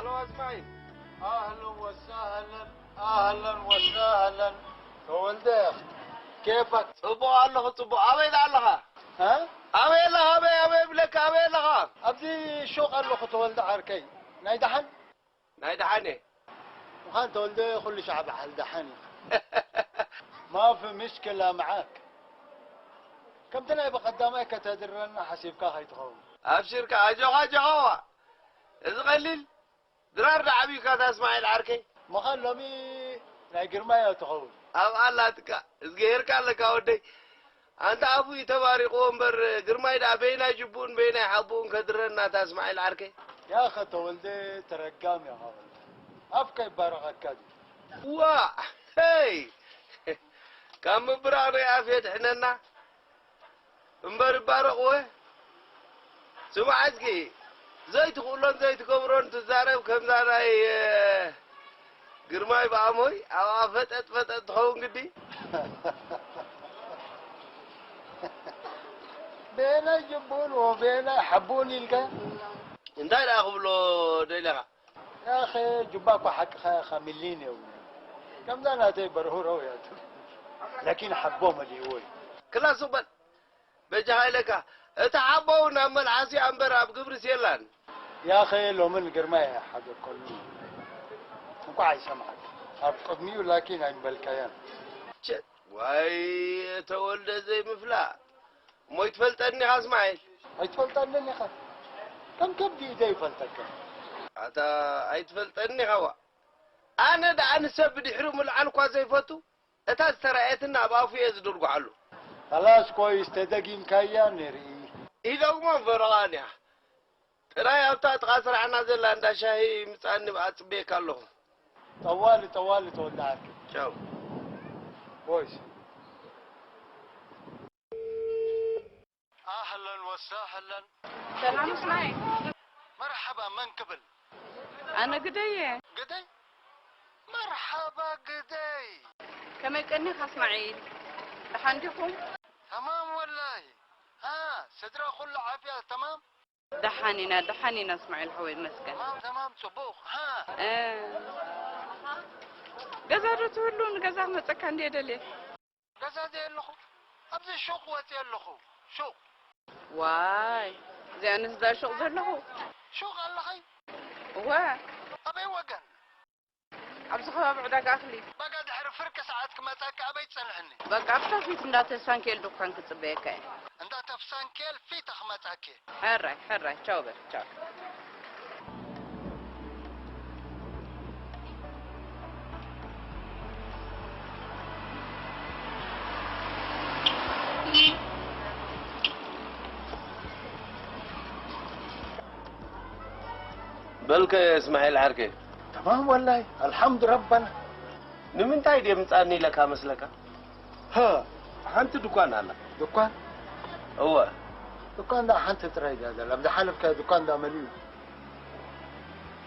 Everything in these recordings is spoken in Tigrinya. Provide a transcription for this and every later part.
ሄሎ ኣስማዒል። ኣህለን ወሳህለን፣ ኣህለን ወሳህለን። ተወልደ፣ ኬፋክ? ጽቡቕ ኣለኹ፣ ጽቡቕ። ኣበይ ደኣ ኣለኻ? እ? ኣበይ ኣለኻ? ኣበይ፣ ኣበይ እብለካ፣ ኣበይ ኣለኻ? ኣብዚ ሹቕ ኣለኹ ተወልደ ዓርከይ። ናይ ደሓን? ናይ ደሓን እየ። ምዃን ተወልደ ኩሉ ሻዕ በዓል ደሓን ኢኻ። ማፊ ምሽክላ መዓክ። ከምቲ ናይ ብቐዳማይ ከተድረና ሓሲብካ ከይትኸውን። ኣብሽርካ፣ ኣጆኻ፣ ኣጆኻ፣ ዋ። እዚ ቀሊል ድራር ዶ ዓብዩካ፣ እታ እስማዒል ዓርከይ? ምዃን ሎሚ ናይ ግርማይ እያ ትኸውን። ኣብ ኣላትካ፣ እዝግሄርካ ኣለካ ወደይ። ኣንታ ኣፉ እዩ ተባሪቑዎ እምበር፣ ግርማይ ደኣ በየናይ ጅቡኡን በየናይ ሓቡኡን ከድረና፣ እታ እስማዒል ዓርከይ? ያኸ ተወልደ ተረጋም ኢኻ ወላ። ኣፍካ ይባረኸካ ድዩ? ዋእ፣ ሄይ! ካብ ምብራቕ ናይ ኣፍ የድሕነና። እምበር ይባረቕወ። ስማዕ እስኪ፣ ዘይትኽእሎን ዘይትገብሮን ትዛረብ ከምዛ ናይ፣ እ፣ ግርማይ ብኣሞይ ኣብኣ ፈጠጥ ፈጠጥ ትኸውን ግዲ። በየናይ ጅቡን ወበየናይ ሓቡን ኢልካ? እንታይ ደኣ ክብሎ ደሊኻ? ያኸ ጁባ እኳ ሓቅኻ ኢኻ፣ ሚሊዮን የብሉን። ከምዛ ናተይ በርሁረው እያ ትብል። ላኪን ሓቦ መሊእዎ እዩ። ክላ ሱቕ በል። በጃኻ ኢለካ፣ እቲ ሓቦ እውን ኣብ መልሓስ እያ እምበር ኣብ ግብርስ የላን። ያኸ ሎምን ግርማይ ኣይሓደግከሉን። እንቋዕ ኣይሰምዓካ። ኣብ ቅድሚኡ ላኪን ኣይምበልካያን። ቸ-፣ ዋይ፣ ተወልደ ዘይምፍላጥ። እሞ ኣይትፈልጠኒ ኢኻ እስማዒል? ኣይትፈልጠንን ኢኻ። ከም ከብዲ ኢደ ይፈልጠካ። ኣታ ኣይትፈልጠኒ ኢኻ ዋ። ኣነ ደኣ ንሰብ ብድሕሪኡ ምልዓል እኳ ዘይፈቱ፣ እታ ዝተራእየትና ኣብ ኣፉ እየ ዝድርጉዓሉ። ኸላስ ኮይስ ተደጊምካያ ንርኢ። ኢደግሞ ፈረቓን እያ። ጥራይ ኣብታ ጥቓ ስራሕና ዘላ እንዳ ሻሂ ምጻኒ ኣጽበየካ ኣለኹ። ጠዋሊ፣ ጠዋሊ ተወልደ ዓርከይ። ቻው። ኮይስ። ኣህለን ወሳህለን። ሰላም እስማዒል። መርሓባ፣ መን ክብል? ኣነ ግደይ እየ። ግደይ? መርሓባ ግደይ። ከመይ ቀኒኻ እስማዒል? ደሓን ዲኹም? ተማም ወላሂ። ሃ፣ ስድራ ኩሉ ዓፍያ ተማም? ደሓን ኢና፣ ደሓን ኢና እስማዒል ሓወይ፣ ይመስገን። ተማም፣ ተማም፣ ጽቡቕ። ሃ። እ፣ ገዛ ዶ ትህሉ? ንገዛ ክመጸካ እንድየ ደልየ። ገዛ ዘየለኹ፣ ኣብዚ ሹቕ ወጺአ ኣለኹ። ሹቕ። ዋይ፣ እዚኣ ንስዳ ሹቕ ዘለኹ? ሹቕ ኣለኸይ? እወ። ኣበይ ወገን? ኣብዚ ከባቢ ዕዳጋ ኣኽሊ። በቃ ድሕሪ ፍርቂ ሰዓት ክመጻኪ ኣበይ ትጸንሕኒ? በቃ ኣብታ ፊት እንዳ ተስፋንኪኤል ድኳን ክጽበየካ እየ። እንዳ ተስፋንኪኤል ፊት ክመጻኪ። ሕራይ፣ ሕራይ፣ ቻው በል፣ ቻው። በልከ እስማዒል ዓርከይ። ተማም ወላሂ፣ ኣልሓምዱ ረበና። ንምንታይ ድየ ምጻኒ ኢለካ መስለካ? ሃ። ሓንቲ ድኳን ኣላ። ድኳን? እወ። ድኳን ደኣ ሓንቲ ጥራይ ድያ ዘላ። ኣብ ዝሓለፍካዮ ድኳን ደኣ መሊኡ።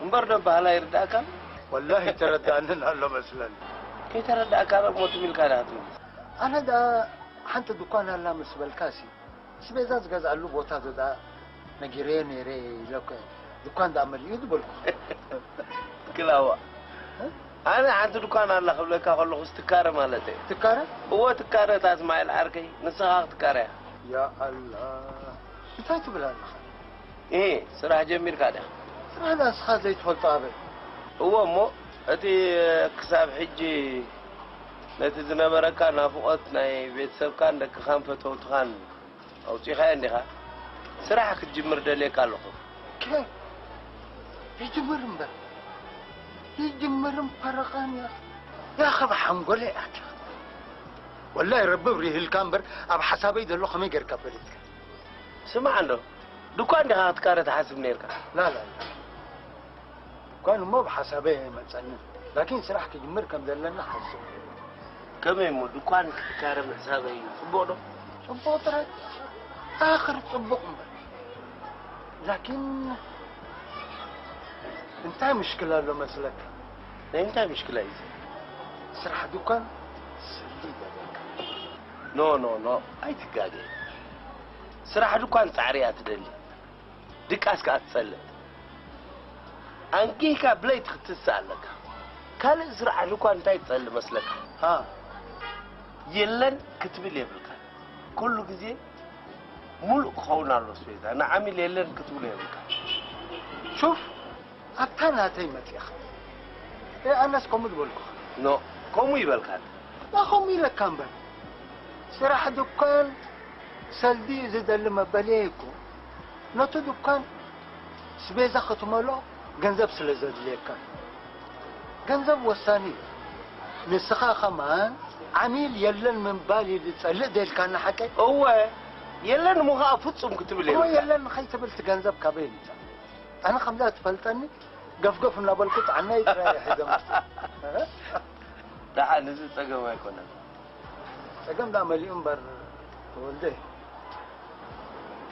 እምበር ዶ ባህላ ይርዳእካ? ወላሂ ተረዳእንን ኣሎ መስለኒ። ከይተረዳእካ ዶ እሞ ትም ኢልካ ዲኻ ትምልስ? ኣነ ደኣ ሓንቲ ድኳን ኣላ ምስ በልካሲ፣ ኣስቤዛ ዝገዝኣሉ ቦታ ዶ ደኣ ነጊረዮ ነይረ ኢለ እኮ ድኳን ደኣ መሊኡ ዝበልኩ። ክላዋ። እ? ኣነ ሓንቲ ድኳን ኣላ ክብለካ ከለኹስ ትካረ ማለት እየ። ትካረ? እወ ትካረ እታ እስማዒል ዓርከይ፣ ንስኻ ክትካረያ። ያ ኣላ። እንታይ ትብል ኣለኻ? እሄ፣ ስራሕ ጀሚርካ ዲኻ? ስራሕ ንስኻ ዘይትፈልጦ ኣበይ? እወ እሞ፣ እቲ ክሳብ ሕጂ ነቲ ዝነበረካ ናፍቖት ናይ ቤተሰብካን ደቅኻን ፈተውትኻን ኣውጺኻዮ እንዲኻ? ስራሕ ክትጅምር ደልየካ ኣለኹ። ከ-፣ ይጅምር እምበር። ይጅምር እምበር ኸን ያ-፣ ያኸ ብሓንጎለይ ኣትያ። ወላሂ ረቢ ብሪህልካ እምበር ኣብ ሓሳበይ ዘሎ ከመይ ጌርካ ፈሊጥካ? ስማዕ እንዶ፣ ድኳን ዲኻ ክትካረ ትሓስብ ኔርካ? ላ፣ ላ፣ ላ። ድኳን እሞ ብሓሳበይ ኣይመጸንን። ላኪን ስራሕ ክጅምር ከም ዘለና ሓስብ። ከመይ እሞ ድኳን ክትካረ ምሕሳበይ እዩ ጽቡቕ ዶ? ጽቡቕ ጥራይ። ኣኽር ጽቡቕ እምበር። ላኪን እንታይ ምሽክል ኣሎ መስለካ? ናይ እንታይ ምሽክል እዩ? ስራሕ ድኳን ስልቲ ይገብረካ። ኖ፣ ኖ፣ ኖ፣ ኣይትጋገ። ስራሕ ድኳን ጻዕሪ እያ ትደሊ። ድቃስ ከኣ ትጸልእ። ኣንጊህካ ብለይቲ ክትስእ ኣለካ። ካልእ ስራሕ እኳ እንታይ ትጸሊ መስለካ? ሃ። የለን ክትብል የብልካ። ኩሉ ግዜ ሙሉእ ክኸውን ኣሎ ኣስቤዛ። ንዓሚል የለን ክትብሎ የብልካ። ሹፍ፣ ኣብታ ናተይ መጺኻ። ኤ፣ ኣነስ ከምኡ ዝበልኩኻ። ኖ፣ ከምኡ ይበልካ። ና ከምኡ ኢለካ እምበር። ስራሕ ድኳን ሰልዲ እዩ ዝደሊ መበልየ እኮ። ነቲ ድኳን ስቤዛ ክትመልኦ ገንዘብ ስለ ዘድልየካ። ገንዘብ ወሳኒ እዩ። ንስኻ ከማን ዓሚል የለን ምባል እዩ ዝጸልእ ደልካና ሓቀይ? እወ፣ የለን እሞ ኸኣ ፍጹም ክትብል እኮ የብልካ። የለን ንኸይትብል እቲ ገንዘብ ካበይ ይምጻእ? ኣነ ከምዛ ትፈልጠኒ ገፍገፍ እናበልኩ ጥዕናይ ጥራይ እየ ሒዘ መጽእ። ደሓን፣ እዚ ጸገም ኣይኮነን። ጸገም ዳ መሊኡ እምበር ተወልደ።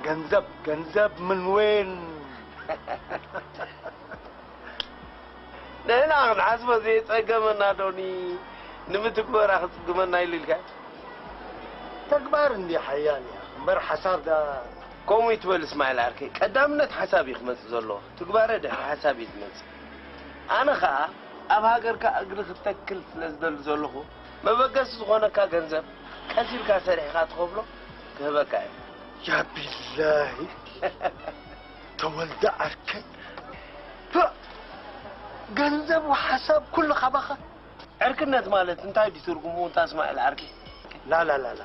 ገንዘብ፣ ገንዘብ ምን ወይን? ንሕና ክንሓስቦ ዘየጸገመና ዶኒ ንምትግበራ ክጽግመና ኢሉ ኢልካ? ተግባር እንዲ ሓያል እያ እምበር ሓሳብ ዳ። ከምኡ ይትበል እስማኤል ዓርከይ፣ ቀዳምነት ሓሳብ እዩ ክመጽእ ዘለዎ። ትግባረ ድሕሪ ሓሳብ እዩ ዝመጽእ። ኣነ ኸኣ ኣብ ሃገርካ እግሪ ክተክል ስለ ዝደሊ ዘለኹ፣ መበገሲ ዝኾነካ ገንዘብ ቀስ ኢልካ ሰሪሕኻ ትኸፍሎ ክህበካ እየ። ያ ቢላሂ፣ ተወልደ ዓርከይ፣ ፕእ፣ ገንዘብ ወሓሳብ ኩሉ ካባኻ። ዕርክነት ማለት እንታይ ድዩ ትርጉሙ እንታ እስማኤል ዓርከይ? ላላላላ፣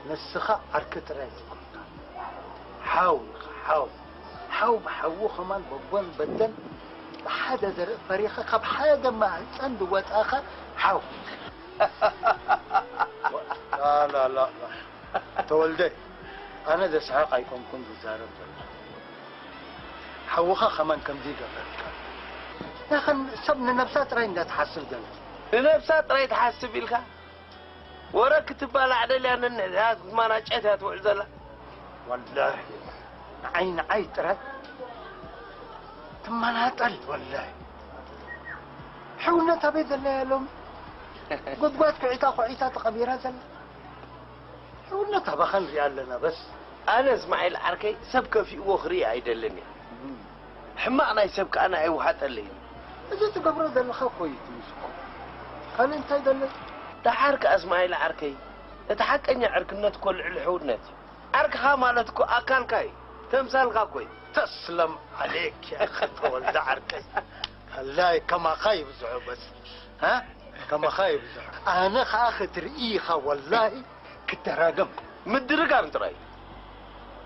ንስኻ ዓርኪ ጥራይ ዘይኮንካ፣ ሓው ኢኻ፣ ሓው። ሓው ብሓዉ ኸማን በቦን በደን ብሓደ ዘርኢ ፈሪኻ ካብ ሓደ ማህጸን ዝወጻኻ ሓው። ላላላላ፣ ተወልደ፣ ኣነ ዘስሕቕ ኣይኮንኩን ዝዛረብ ዘለኹ። ሓውኻ ኸማን ከምዚ ይገብረልካ። ያኸን ሰብ ንነብሳ ጥራይ እንዳትሓስብ ዘላ። ንነብሳ ጥራይ ትሓስብ ኢልካ? ወረ ክትባላዕ ደልያ ነንሕድሕዳ ክትማናጨት እያ ትውዕል ዘላ። ወላሂ፣ ንዓይ ንዓይ ጥራይ ትመናጠል ወላሂ። ሕውነት ኣበይ ዘላ እያ ሎሚ? ጉድጓድ ኩዒታ ኩዒታ ተቐቢራ ዘላ። ሕውነት ኣባኻ ንሪኣ ኣለና በስ። ኣነ እስማዒል ዓርከይ ሰብ ከፊእዎ ክርኢ ኣይደልን እየ። ሕማቕ ናይ ሰብ ከኣ ኣይውሓጠለይን። እዚ ትገብሮ ዘለኻ እኮ እዩ ትምስኩ። ካልእ እንታይ ደለይ? ደሓር ከኣ እስማዒል ዓርከይ፣ እቲ ሓቀኛ ዕርክነት እኮ ልዕሊ ሕውነት እዩ። ዓርክኻ ማለት እኮ ኣካልካ እዩ፣ ተምሳልካ እኮ እዩ። ተስለም ዓሌክ ያ ኣኺ ተወልደ ዓርከይ። ኣላይ ከማኻ ይብዝሑ በስ። ሃ? ከማኻ ይብዝሑ። ኣነ ኸኣ ክትርኢ ኢኻ ወላሂ። ክደራገም። ምድርጋም ጥራይ።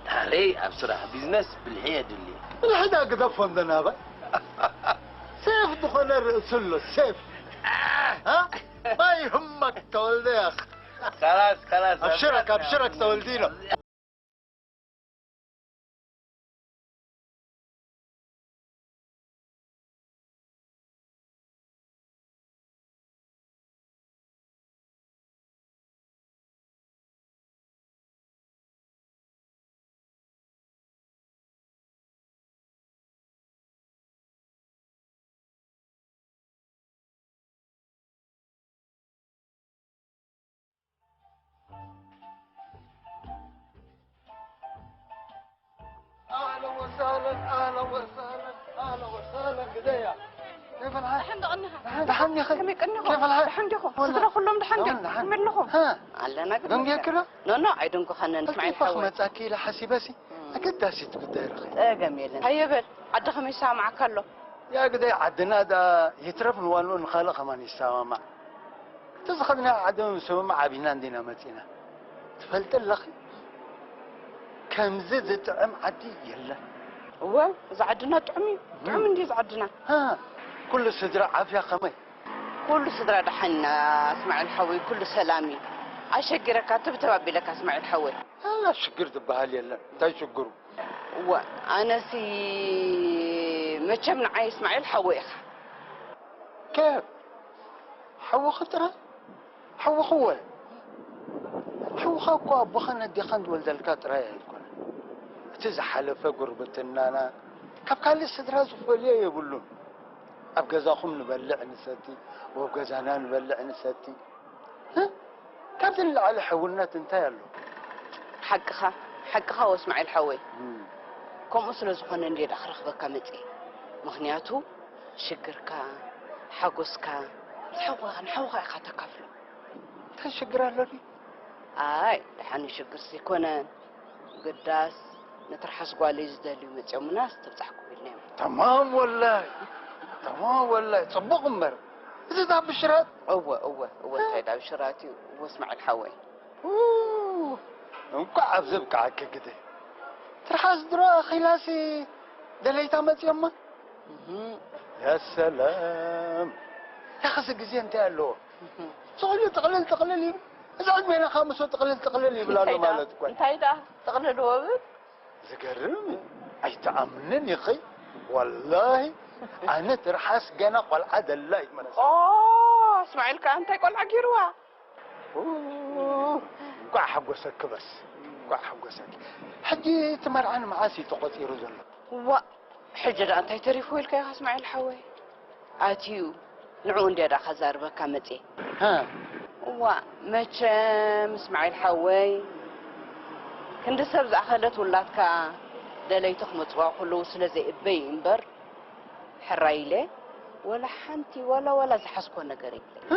ድሓረይ ኣብ ስራሕ ቢዝነስ ብልሒ የድሊ። ብልሒ ዳ ግደፎ እንደ ናባይ። ሴፍ ዝኾነ ርእሱ ኣሎ፣ ሴፍ። ሃ? ማይ ህመክ ተወልደ ያኽ። ካላስ፣ ካላስ፣ ኣብሽረክ፣ ኣብሽረክ ተወልዲኖ። أهلا وسهلا، أهلا وسهلا، أهلا وسهلا، قديا. كيف الحال؟ دحن دقنها. دحن دحن يا أخي. كم يقنهم؟ كيف الحال؟ دحن ديخو. والله. سدرا كلهم دحن ديخو. دحن. كم يقنهم؟ ها. علنا قد دم يكره؟ نو، نو، عيدن كو خنن، اسمعي كيف الحوي. أخمت أكيلة حسيبسي؟ مم. أكيد داسي تقدر أخي. إيه، جميل. هيا بل، عد خميس ساعة معك كله. يا قدي عدنا دا يترف نوانو نخالق خمان يساوما. ተዝኸድና ዓዲ ምስምማዕ ዓቢና እንዲና መጺና። ትፈልጢ ኣለኺ? ከምዚ ዝጥዕም ዓዲ የለን። እወ፣ እዚ ዓድና ጥዑም እዩ። ጥዑም እንድዩ እዚ ዓድና። ሃ፣ ኩሉ ስድራ ዓፍያ ኸመይ? ኩሉ ስድራ ደሓን ኢና፣ እስማዒል ሓወይ፣ ኩሉ ሰላም እዩ። ኣሸጊረካ፣ ትብተብ ኣቢለካ፣ እስማዒል ሓወይ። ኣላ ሽግር ዝበሃል የለን። እንታይ ሽግሩ? እወ፣ ኣነሲ መቸም ንዓይ እስማዒል ሓወይ ኢኻ። ኬፍ? ሓውኺ ጥራይ? ሓውኺ እወ። ሓውኻ እኮ ኣቦኻን ኣዴኻን ዝወልደልካ ጥራይ ኣይኮነን። እቲ ዝሓለፈ ጉርብትናና ካብ ካልእ ስድራ ዝፈልዮ የብሉን። ኣብ ገዛኹም ንበልዕ ንሰቲ፣ ወብ ገዛና ንበልዕ ንሰቲ። ህ? ካብዚ ንላዕሊ ሕውነት እንታይ ኣሎ? ሓቅኻ፣ ሓቅኻ ወስማዒል ሓወይ። እም። ከምኡ ስለ ዝኾነ እንድየ ደኣ ክረኽበካ መጺኤ። ምኽንያቱ ሽግርካ፣ ሓጎስካ፣ ንሓውኻ፣ ንሓውኻ ኢኻ ተካፍሎ። እንታይ ሽግር ኣሎኒ? ኣይ፣ ደሓን ሽግርሲ ኣይኮነን። ግዳስ ንትርሓስ ጓለይ ዝደልዩ መጺኦምናስ ተብጻሕኩም ኢልና እዮም። ተማም ወላይ፣ ተማም ወላይ፣ ጽቡቕ እምበር። እዚ እታ ብሽራት? እወ፣ እወ፣ እወ፣ እንታይ ዳ ብሽራት እዩ? እወ፣ እስማዒል ሓወይ። ኡ፣ እንኳዕ ኣብዚ ኣብቅዓኪ ግደ። ትርሓስ ድሮ ኣኺላሲ ደለይታ መጺኦማ። እህ፣ ያ ሰላም። ያኸዚ ግዜ እንታይ ኣለዎ? እህ። ስቕ ኢሉ ጥቕልል ጥቕልል ይብል። እዚ ዕድሜና ካብ ምስኡ ጥቕልል ጥቕልል ይብል ኣሎ እንታይ ደኣ? ማለት እኮ እዩ። እንታይ ደኣ? ጥቕልል ወብል? ዝገርም እዩ። ኣይትኣምንን ኢኺ። ወላሂ ኣነ ትርሓስ ገና ቆልዓ ደላ እዩ መረሳ። ኦ፣ እስማዒል ከኣ እንታይ ቆልዓ ገይርዋ? ኡ፣ እንኳዕ ሓጎሰኪ በስ። እንኳዕ ሓጎሰኪ። ሕጂ እቲ መርዓ ንመዓስ እዩ ተቖጺሩ ዘሎ? ዋእ፣ ሕጂ ደኣ እንታይ ተሪፍዎ ኢልካ ኢኻ እስማዒል ሓወይ? ኣትዩ ንዕኡ እንድየ ደኣ ከዛርበካ መጽየ። ሃ። እዋእ፣ መቸም እስማዒል ሓወይ፣ ክንዲ ሰብ ዝኣኸለት ውላድካ ደለይቲ ክመጽዋ ከለዉ ስለ ዘይእበይ እምበር፣ ሕራይ ኢለ ወላ ሓንቲ ዋላ ዋላ ዝሓዝኮ ነገር የለን። ሃ?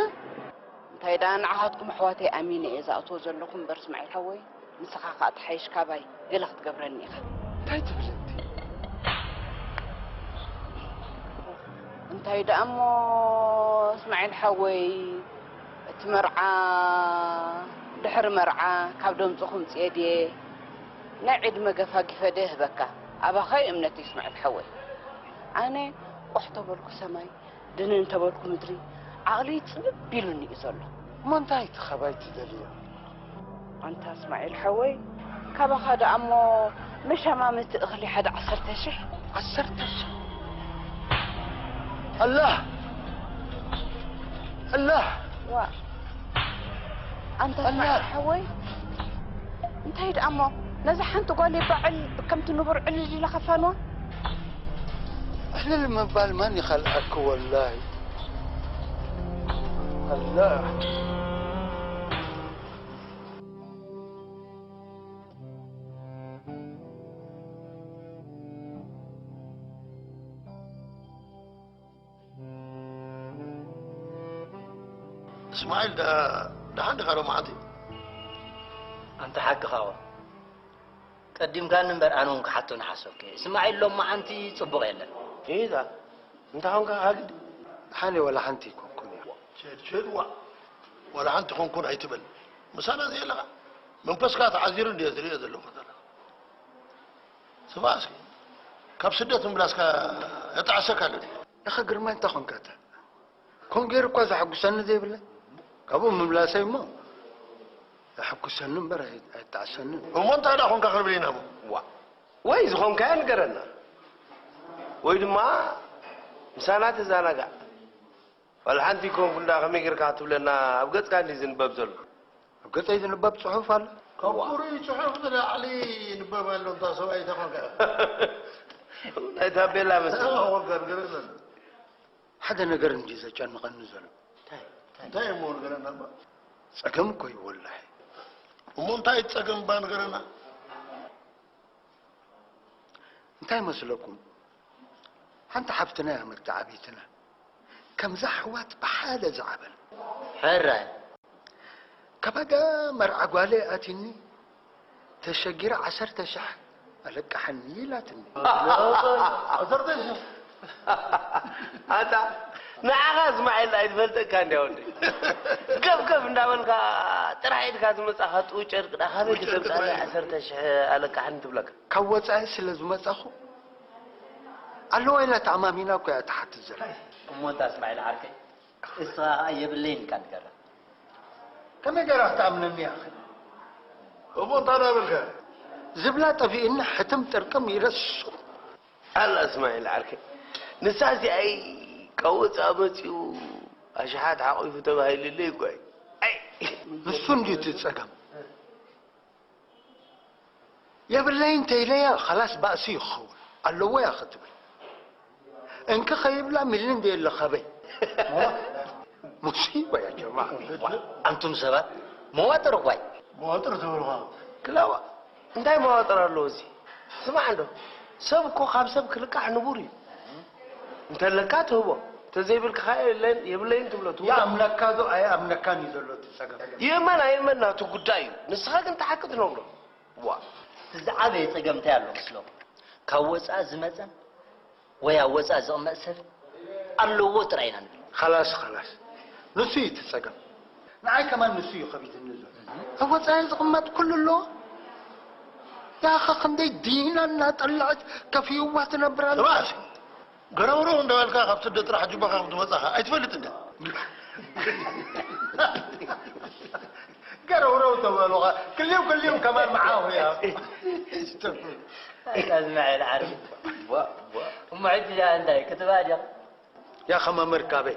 እንታይ ደኣ ንዓኻትኩም ኣሕዋተይ ኣሚነ እየ ዝኣትዎ ዘለኹ እምበር እስማዒል ሓወይ፣ ንስኻ ኸኣ ትሓይሽ ካባይ ገለ ክትገብረኒ ኢኻ። እንታይ ትብል እንቲ? እንታይ ደኣ እሞ እስማዒል ሓወይ፣ እቲ መርዓ፣ ድሕሪ መርዓ ካብ ደምጹ ክምጽኤ ድየ? ናይ ዒድ መገፋ ጊፈ ድየ ህበካ? ኣባኻ እዩ እምነተይ እስማዒል ሓወይ። ኣነ ቋሕ ተበልኩ ሰማይ፣ ድንን ተበልኩ ምድሪ፣ ዓቕሊ ጽብብ ኢሉኒ እዩ ዘሎ። እሞ እንታይ እቲ ኸባይ ትደልዮ? ኣንታ እስማዒል ሓወይ፣ ካባኻ ደኣ እሞ መሻማምቲ እኽሊ ሓደ ዓሰርተ ሽሕ። ዓሰርተ ሽሕ? ኣላህ! ኣላህ! ዋ፣ ኣንታ ኣላ! እስማዒል ሓወይ፣ እንታይ ደኣ እሞ ነዛ ሓንቲ ጓል ይባዕል ከምቲ ንቡር ዕልል ኢላ ከፋንዋ? ዕልል ምባል መን ይኸልኣኪ ወላሂ። ኣላ። እስማዒል ደኣ ደሓን ዲኻ ሎማዓንቲ? ኣንታ ሓቅኻ እወ። ቀዲምካኒ እምበር ኣነ እውን ክሓቶ ንሓሰብኩ እየ። እስማዒል ሎማዓንቲ ጽቡቕ የለን። ኢዛ እንታይ ኾንካ ሃግዲ? ሓኔ ዋላ ሓንቲ ኣይኮንኩን እየ። ሸድ ሸድ ዋእ ዋላ ሓንቲ ኾንኩን ኣይትበል። ምሳና ዘየለኻ መንፈስካ ተዓዚሩ እንድየ ዝርእዮ ዘለኹ ዘለኻ። ስማዕ እስኪ ካብ ስደት ምምላስካ የጣዕሰካ ኣሎ ድዩ? ያኸ ግርማይ እንታይ ኾንካ እታ? ከምኡ ገይሩ እኳ ዘሐጉሰኒ ዘይብለይ። ካብኡ ምምላሰይ እሞ የሐጉሰኒ እምበር ኣይ- ኣይጣዕሰንን። እሞ እንታይ ደኣ ኾንካ ክንብል ኢና እሞ? ዋ ወይ ዝኾንካዮ ንገረና ወይ ድማ ምሳና ተዛናጋዕ። ዋላ ሓንቲ ይኮንኩ እንዳ ከመይ ጌርካ ክትብለና ኣብ ገጽካ እንዲ ዝንበብ ዘሎ። ኣብ ገጸይ ዝንበብ ጽሑፍ ኣሎ። ካብ ቁሩይ ጽሑፍ ንላዕሊ ይንበብ ኣሎ እንታ ሰብኣይ ተኾንካ። ናይ ታቤላ መስል። ኾንካ ንገረና። ሓደ ነገር እንዲ ዘጨንቐኒ ዘሎ። እንታይ እሞ ንገረና እባ። ጸገም እኮ እዩ ወላሂ። እሞ እንታይ ጸገም እባ ንገረና። እንታይ መስለኩም ሓንቲ ሓፍትና እያ መተዓቢትና ከምዛ ኣሕዋት ብሓደ ዝዓበን ሕራይ ካባጋ መርዓ ጓለ ኣትኒ ተሸጊረ ዓሰርተ ሽሕ ኣለቃሓኒ ኢላትኒ። ዓሰርተ ሽሕ ኣታ ንዓኻ እስማዒል ኣይትፈልጠካ እንድያ ወዲ ገፍገፍ እንዳበልካ ጥራሕ ኢድካ ዝመጻኻ ጥው ጨርቂ ዳ ካበይ ክትምጻለይ ዓሰርተ ሽሕ ኣለቃሓኒ ትብለካ ካብ ወጻኢ ስለ ዝመጻኹ ኣለዋ ኢላ ተኣማሚና እኮ እያ ትሓትት ዘላ። እሞ እንታ እስማዒል ዓርከይ እስኻ ኸኣ የብለይን ኢልካ ንገራ። ከመይ ገይራ ክትኣምነኒ እያ ኸ? እሞ እንታይ ደኣ በልካ? ዝብላ ጠፊእኒ ሕትም ጥርቅም ኢለ ሱቕ። ኣላ እስማዒል ዓርከይ ንሳ እዚኣይ ካብ ወጻኢ መጺኡ ኣሽሓት ሓቒፉ ተባሂሉለይ እኮ እዩ። ኣይ! ንሱ እንድዩ እቲ ጸገም። የብለይን ተይለያ ኸላስ ባእሲ እዩ ክኸውን ኣለዎ እያ ክትብል እንኪ ኸይብላ ሚሊ እንደ የለ ኸበይ ሙሲባ ያ ጀማ ኣንቱም ሰባት መዋጥር እኳይ መዋጥር ትብልኻ ክላዋ እንታይ መዋጥር ኣለዎ እዚ ስማዕ እንዶ ሰብ እኮ ካብ ሰብ ክልቃሕ ንቡር እዩ እንተለካ ትህቦ፣ እንተዘይብልካ ኸዓ የለን፣ የብለይን ትብሎ፣ ትውዳእ። ይኣምነካ ዶ ኣይኣምነካን እዩ ዘሎ እቲ ጸገም። ይእመን ኣይእመን ናቱ ጉዳይ እዩ። ንስኻ ግን እቲ ሓቂ ትነግሮ። ዋ። እቲ ዝዓበየ ጸገም እንታይ ኣሎ መስለኩም? ካብ ወጻኢ ዝመጸን ወይ ኣብ ወጻኢ ዝቕመጥ ሰብ ኣለዎ ጥራይ ኢና ንብል። ኸላስ፣ ኸላስ። ንሱ እዩ እቲ ጸገም። ንዓይ ከማን ንሱ እዩ ከቢድኒ ዘሎ። ኣብ ወጻኢ ዝቕመጥ ኩሉ ኣለዎ። ያኸ ክንደይ ዲና እናጠለዐት ከፊእዋ ትነብር ኣላ። እባስ፣ ገረውረው እንዳበልካ ካብ ስደት ጥራሕ ጁባኻ ከም ትመጻኻ ኣይትፈልጥን ዲኻ? ገረውረው ተበሉኻ፣ ክልም ክልም ከማን መዓኹ እያ። ኣታ ዝማዕበል ዓርቢ። ቧ፣ ቧ። እሞ ሕጂ ደኣ እንታይ ክትበሃል ዲኻ? ያ ኸማ መርካበይ።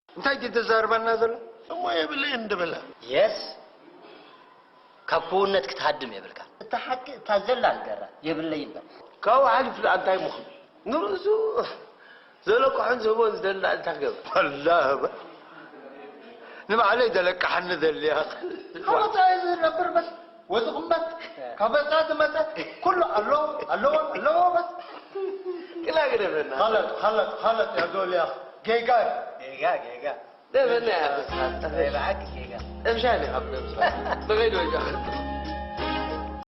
እንታይ ድዩ ተዛርበና ዘሎ? እሞ የብለይን እንድበላ። የስ። ካብ ክውነት ክትሃድም የብልካ። እታ ሓቂ እታ ዘላ ንገራ፣ የብለይን በል። ካብኡ ሓሊፉ ደኣ እንታይ ምኹን? ንርእሱ ዘለቅሖን ዝህቦን ዝደሊ እንታይ ክገብር? ወላሂ በል። ንባዕለይ ዘለቅሓኒ ደልያ። ካብ ወጻኢ ዝነብር በል፣ ወዝቕመጥ፣ ካብ ወጻኢ ዝመጸ፣ ኩሉ ኣሎ፣ ኣለዎ፣ ኣለዎ በል። ግላ ግደፈና። ኻለጥ፣ ኻለጥ፣ ኻለጥ፣ ያ ዶልያ፣ ጌጋ እዩ። ጌጋ፣ ጌጋ። ደበና እያ፣ በስመ ኣብ፣ ጠፈሽ። ናይ ብሓቂ ጌጋ። ጠፍሻ እያ፣ ካብ ነብሳ። ብኸይድ ወጃ።